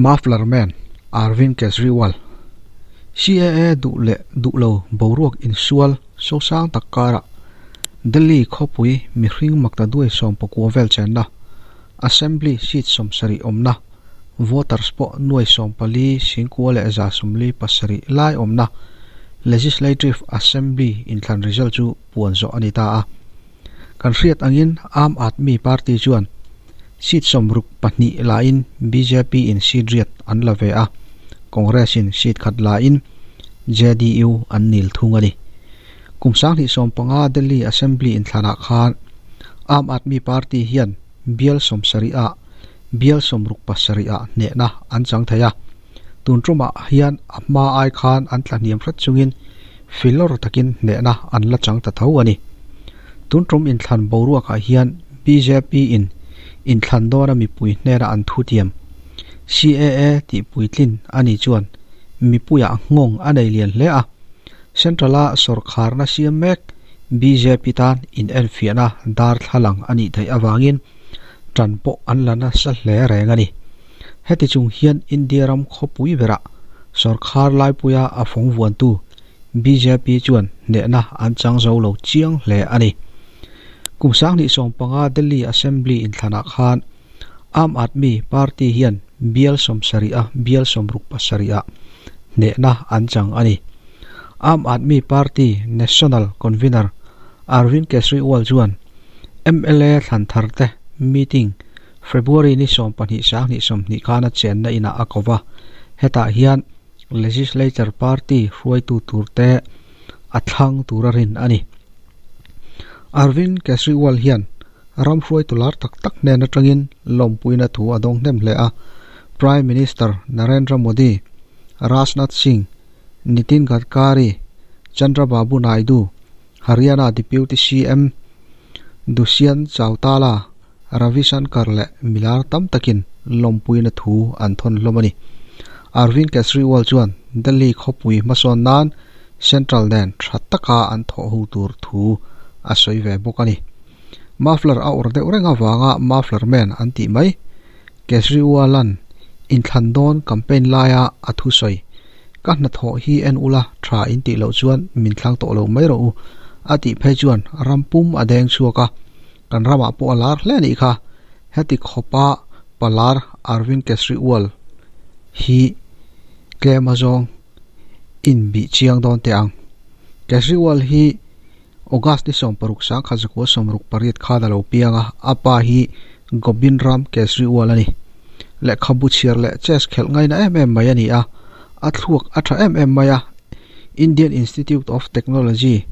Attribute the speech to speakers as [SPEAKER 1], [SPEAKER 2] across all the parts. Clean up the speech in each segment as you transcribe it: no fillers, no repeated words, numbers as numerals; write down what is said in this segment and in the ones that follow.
[SPEAKER 1] Muffler Man, Arvind Kejriwal, CAA duh leh duh lo boruak insual sosang tak karah Delhi khawpui mihring maktaduai 19 vel chenna, Assembly seat 70 awmna, voters pawh nuai 14 singkua leh 147 lai awmna Legislative Assembly inthlan result chu puan zawh a ni ta a. Kan hriat angin Aam Aadmi Party chuan seat 62 lain BJP in seat 8 an la ve a, Congress in seat 1 lain JDU an nil thung a ni. Kum 2015 Delhi Assembly inthlanah khan Aam Aadmi Party hian bial 70 ah bial 67 ah hnehna an chang thei a. Tun tumah hian a hma ai khan an tla hniam hret chungin filawr takin hnehna an la chang ta tho a ni. Tun tum inthlan boruakah hian BJP in inthlan dawna mipui hnena an thu tiam. CAA tih puitlin ani chuan mipuiah nghawng a nei lian hle a. Central-a sawrkharna siam mek BJP tan in enfiahna dar thlalang a nih theih avangin tan pawh an la nasa hle reng a ni. Heti chung hian India ram khawpui berah sawrkhar laipuia a fawng vuantu BJP chuan hnehna an chang zo lo chiang hle a ni. Kum 2015 Delhi Assembly inthlanah khan Aam Aadmi Party hian bial 70 a bial 67 ah hnehna an chang a ni. Aam Aadmi Party National Convener Arvind Kejriwal chuan MLA thlan tharte meeting February ni 12 2020 khan a chenna inah a ko va. Hetah hian Legislature Party hruaitu turte a thlang tura rin a ni. Arvind Kejriwal hian ram hruaitu lar tak tak hnen atangin lawmpuina thu a dawng hnem hle a. Prime Minister Narendra Modi, Rajnath Singh, Nitin Gadkari, Chandrababu Naidu, Haryana Deputy CM Dushyant Chautala, Ravi Shankar leh milar tam takin lawmpuina thu an thawn hlawm a ni. Arvind Kejriwal chuan Delhi khawpui hmasawn nan Central nen tha taka an thawh ho tur thu a sawi ve bawk a ni. Muffler a awrh deuh reng avanga Muffler Man an tih mai. Kejriwal-a'n inthlan dawn campaign laia a thu sawi, Ka hnathawh hi en ula tha in tih loh chuan min thlang tawh lo mai rawh u, a tih phei chuan ram pum a deng chhuak a. Kan ramah pawh a lar hle anih kha. Heti khawpa palar Arvind Kejriwal hi tlem a zawng inbih chiang dawn teh ang. Kejriwal hi August ni 16 1968 khan a lo piang a, a pa hi Gobind Ram Kejriwal a ni. Lehkhabu chhiar leh chess khelh ngaina em em mai a ni a, a thluak a tha em em mai a. Indian Institute of Technology,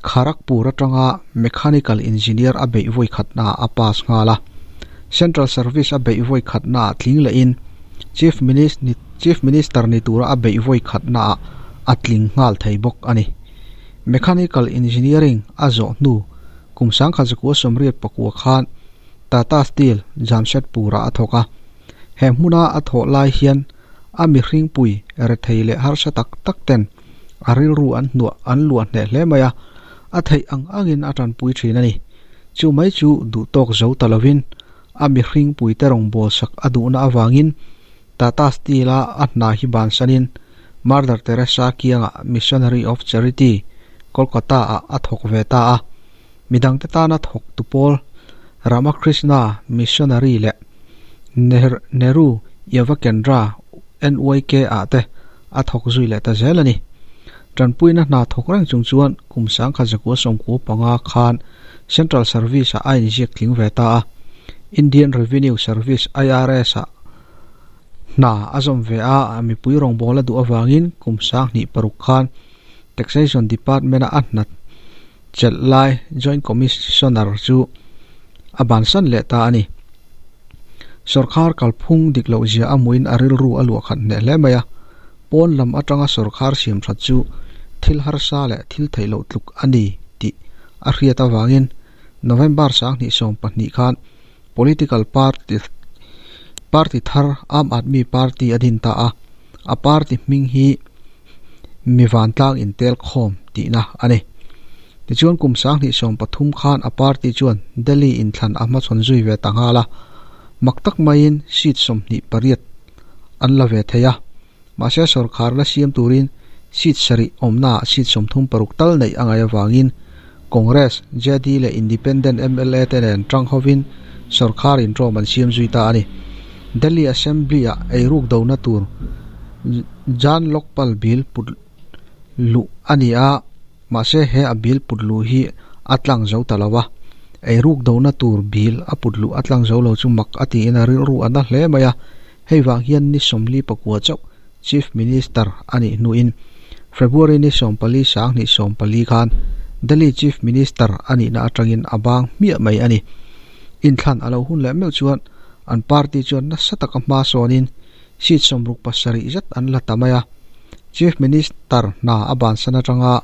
[SPEAKER 1] Kharagpur atanga Mechanical Engineer a beih vawi khatnaah a pass nghal a. Central Service a beih vawi khatnaah tling lehin Chief Chief Minister ni tura a beih vawi khatnaah a tling nghal thei bawk a ni. Mechanical Engineering a zawh hnu kum 1989 khan Tata Steel, Jamshedpur-ah a thawk a. He hmuna a thawh lai hian a mihringpui rethei leh harsa tak tak ten a rilru an hnuah an luah hneh hle mai a, a theih ang angin a tanpui thin a ni. Chu mai chu duh tawk zo ta lovin a mihringpui te rawngbâwl sak a duhna avangin Tata Steel-a a hna hi bansanin Mother Teresa kiangah Missionary of Charity, Kolkata-ah a thawk ve ta a. Midangte tana thawk tu pawl Ramakrishna Missionary leh Nehru Yuva Kendra, NYK, ah te a thawk zui leh ta zel a ni. Tanpuina hna thawk reng chung chuan kum 1995 khan Central Service ah a inziak tling ve ta a. Indian Revenue Service, IRS, ah hna a zawm ve a, a mipui rawngbâwl a duh avangin kum 2006 khan Taxation Department-a a hna chelh lai Joint Commissioner chu a bansan leh ta a ni. Sawrkhar kalphung dik loh zia a hmuhin a rilru a luah khat hneh hle mai a, pawn lam atanga sawrkhar siam that chu thil harsa leh thil theih loh tluk a ni tih a hriat avangin November 2020 khan political party party thar Aam Aadmi Party a din ta a, a party hming hi mi vantlang intel khawm tihna a ni. Tichuan kum 2023 khan a party chuan Delhi inthlan a hmachhawn zui ve ta nghal a, mak tak maiin seat 28 an la ve thei a, mahse sorkar la siam turin seat sarih awmnaah seat 36 tal neih a ngaih avangin Congress, JD leh Independent mla te nen tang hovin sorkar intawm an siam zui ta a ni. Delhi Assembly-ah eiruk dona tur Jan Lokpal Bill put luh a ni a, mahse he a bill put luh hi a tlang zo ta lo a, eiruk dona tur bill a put luh a tlang zo lo chu mak a tiin a rilru a na hle mai a, hei vang hian ni 44 chauh Chief Minister a nih hnuin February ni 14 2014 khan Delhi Chief Minister a nihna atangin a bang hmiah mai a ni. Inthlan a lo hun leh meuh chuan an party chuan nasa taka hma sawnin seat 67 zet an la ta mai a. Chief Minister hna a bansan atanga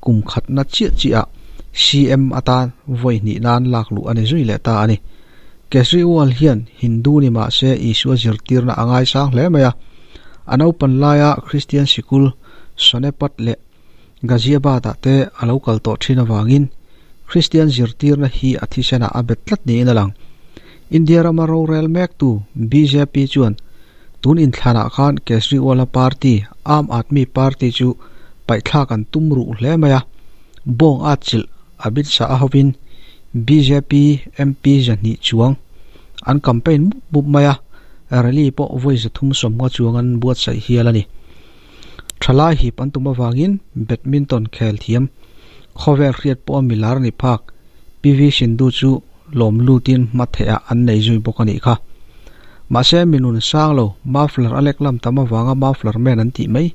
[SPEAKER 1] kum khatna chiah chiah ah CM atan vawi hnih nan lak luh a ni zui leh ta a ni. Kejriwal hian Hindu ni mah se Isua zirtirna a ngaisang hle mai a. A naupan laia Kristian sikul Sonepat leh Ghaziabad-ah te a lo kal tawh thin avangin Kristian zirtirna hi a thisenah a bet tlat niin a lang. India rama rorel mektu bjp chuan tun inthlanah khan Kejriwal-a party Aam Aadmi Party chu paihthlak an tum ruh hle mai a, bawng at chilh Amit Shah a hovin bjp MP 200 chuang an campaign mup mup mai a, rally pawh vawi 350 chuang an buatsaih hial a ni. Thalai hip an tum avangin badminton khel thiam khawvel hriat pawh a milar ni phak PV Sindhu chu lawm lutin hma theih ah an nei zui bawk a nih kha. Mahse mi nun sang lo muffler a lek lam tam avanga muffler man an tih mai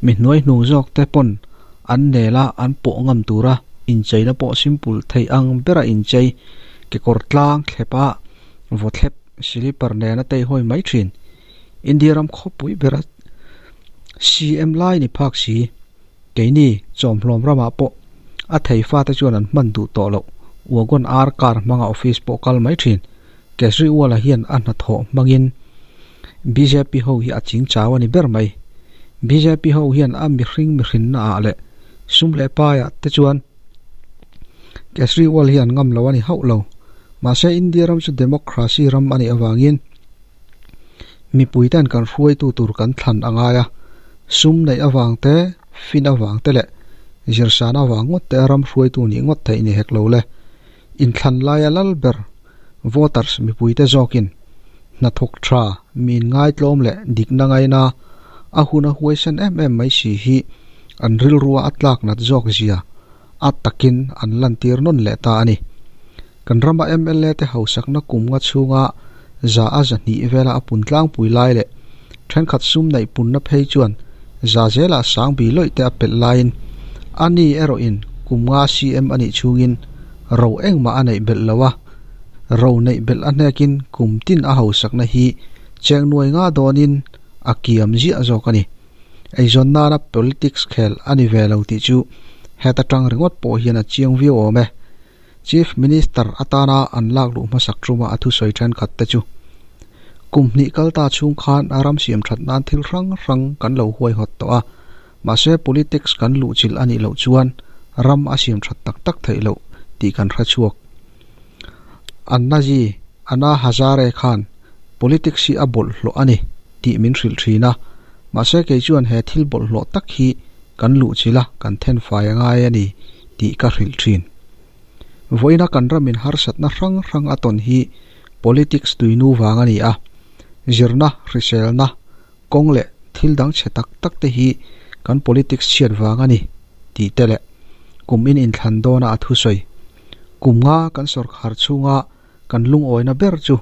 [SPEAKER 1] mi hnuai hnung zawk te pawn an nel a an pawh ngam tura incheina pawh simple theih ang bera inchei kekawr tlang thlep a vawthlep slipper nena teihawi mai thin. India ram khawpui bera CM lai ni phak si keini chawmhlawm ramah pawh a thei fate chuan an hman duh tawh loh wagon R car hmanga office pawh kal mai thin. Kejriwal-a hian a hnathawh hmangin bjp ho hi a ching chau a ni ber mai. Bjp ho hian a mihring mihrinna ah leh sum leh paiah te chuan Kejriwal hi an ngam lo a ni hauh lo. Mahse India ram chu democracy ram a nih avangin mipui ten kan hruaitu tur kan thlan a ngai a, sum neih avang te, fin avang te leh zirsan avang ngawt te a ram hruaitu nih ngawt theih ni hek lo le. Inthlan laia lal ber voters mipuite zawkin hnathawk tha mi inngaitlawm leh dikna ngaina a hun a huaisen em em mai si hi an rilrua a tlak nat zawk zia a takin an lantir nawn leh ta a ni. Kan rama mla te hausakna kum nga chhunga za a 200 vela a pun tlangpui lai leh thenkhat sum neih punna phei chuan za zela sang bi lawih te a pelh laiin a ni erawhin kum nga CM a nih chhungin ro engmah a neih belh lo a, ro neih belh a hnekin kum tin a hausakna hi cheng nuai nga dawnin a kiam ziah zawk a ni. Eizawn nana politics khel a ni ve lo tih chu heta tang ringawt pawh hian a chiang viau awm e. Chief Minister atana an lak luh hmasak tuma a thusawi thenkhat te chu kum hnih kal ta chhung khan a ram siam that nan thil hrang hrang kan lo huaihawt tawh a, mahse politics kan luh chilh a nih loh chuan ram a siam that tak tak theih loh tih kan hre chhuak. Annaji Anna Hazare khan politics hi a bawlhhlawh a ni tih min hrilh thin a, mahse kei chuan he thil bawlhhlawh tak hi kan luh chilh a kan then fai a ngai a ni tih ka hrilh thin. Vawiina kan ramin harsatna hrang hrang a tawn hi politics tuinu vang a ni a, zirna, hriselna, kawng leh thil dang chhe tak tak te hi kan politics chhiat vang a ni tih te leh kum in inthlan dawna a thusawi. Kum nga kan sawrkhar chhunga kan lungawina ber chu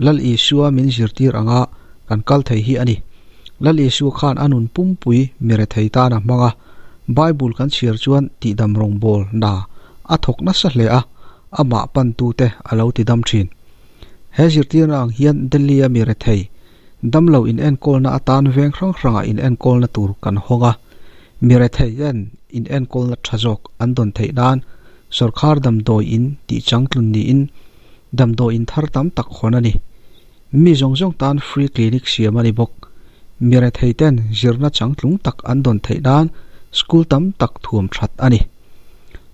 [SPEAKER 1] Lal Isua min zirtir anga kan kal thei hi a ni. Lal Isua khan a nun pumpui mi rethei tan a hmang a, Bible kan chhiar chuan tihdam rawngbawl na a thawk nasa hle a, amah pantute a lo tidam thin. He zirtirna ang hian Delhi-a mi rethei damlo inenkawlna atan veng hrang hrangah inenkawlna tur kan hawng a, mi rethei ten inenkawlna tha zawk an dawn theih nan sorkar damdawi in tih changtlun niin damdawi in thar tam tak hawn a ni. Mi zawng zawng tan free clinic siam a ni bawk. Mi rethei ten zirna changtlung tak an dawn theih nan school tam tak thuam that a ni.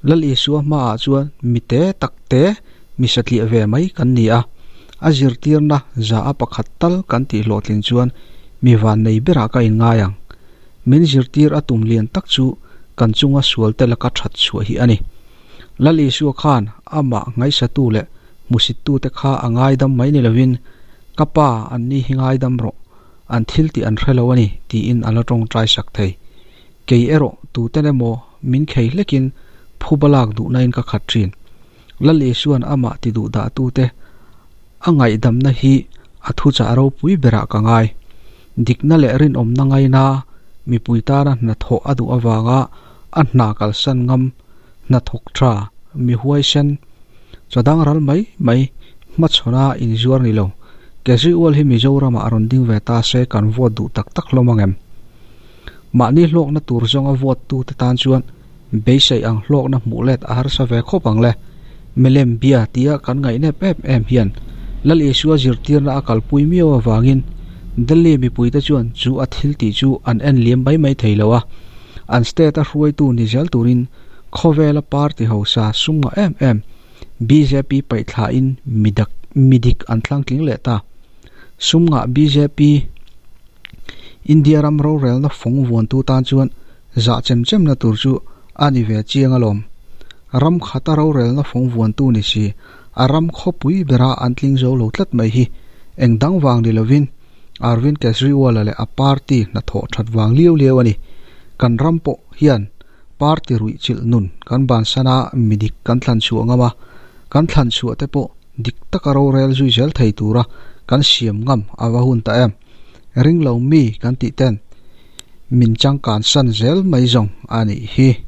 [SPEAKER 1] Lal Isua hmaah chuan mi te tak te mi satliah ve mai kan ni a, a zirtirna za a pakhat tal kan tih hlawhtlin chuan mi vannei berah ka inngai ang. Min zirtir a tum lian tak chu kan chunga sualte laka that chhuah hi a ni. Lal Isua khan amah ngaihsatu leh hmusittute kha a ngaidam mai ni lovin, Ka Pa, anni hi ngaidam rawh, an thil tih an hre lo a ni, tiin a la tawngtai sak thei. Kei erawh tuten emaw min khei hlekin phuba lak duhnain ka khat thin. Lal Isua'n amah ti duh dahtute a ngaihdamna hi a thuchah ropui berah ka ngai. Dikna leh rinawmna ngaina mipui tana hnathawh a duh avanga a hna kalsan ngam hnathawk tha mi huaisen chawdang ral mai mai hmachhawna inzuar ni lo. Kejriwal hi Mizoramah a rawn ding ve ta se kan vote duh tak tak hlawm ang em? Mahni hlawkna tur zawnga vote tute tan chuan beisei ang hlawkna hmuh let a harsa ve khawp ang le. Milem bia tia kan ngaihnep em em hian Lal Isua zirtirna a kalpui miau avangin Delhi mipuite chuan chu a thil tih chu an en liam mai mai thei lo a, an state a hruaitu ni zel turin khawvela party hausa sum ngah em em bjp paihthlain midak midik an thlangtling leh ta. Sum ngah bjp India ram rorelna fawng vuantu tan chuan zah chem chemna tur chu a ni ve chiang alawm. Ram khata rorelna fawng vuantu ni si, a ram khawpui bera an tling zo lo tlat mai hi eng dang vang ni lovin Arvind Kejriwal-a leh a party hnathawh that vang liau liau a ni. Kan ram pawh hian party ruihchilh nun kan bansana midik kan thlan chhuah ngam a, kan thlan chhuah te pawh dik taka rorel zui zel thei tura kan siam ngam a va hun ta em? Ring lo mi kan tih ten min changkan san zel mai zawng a nih hi.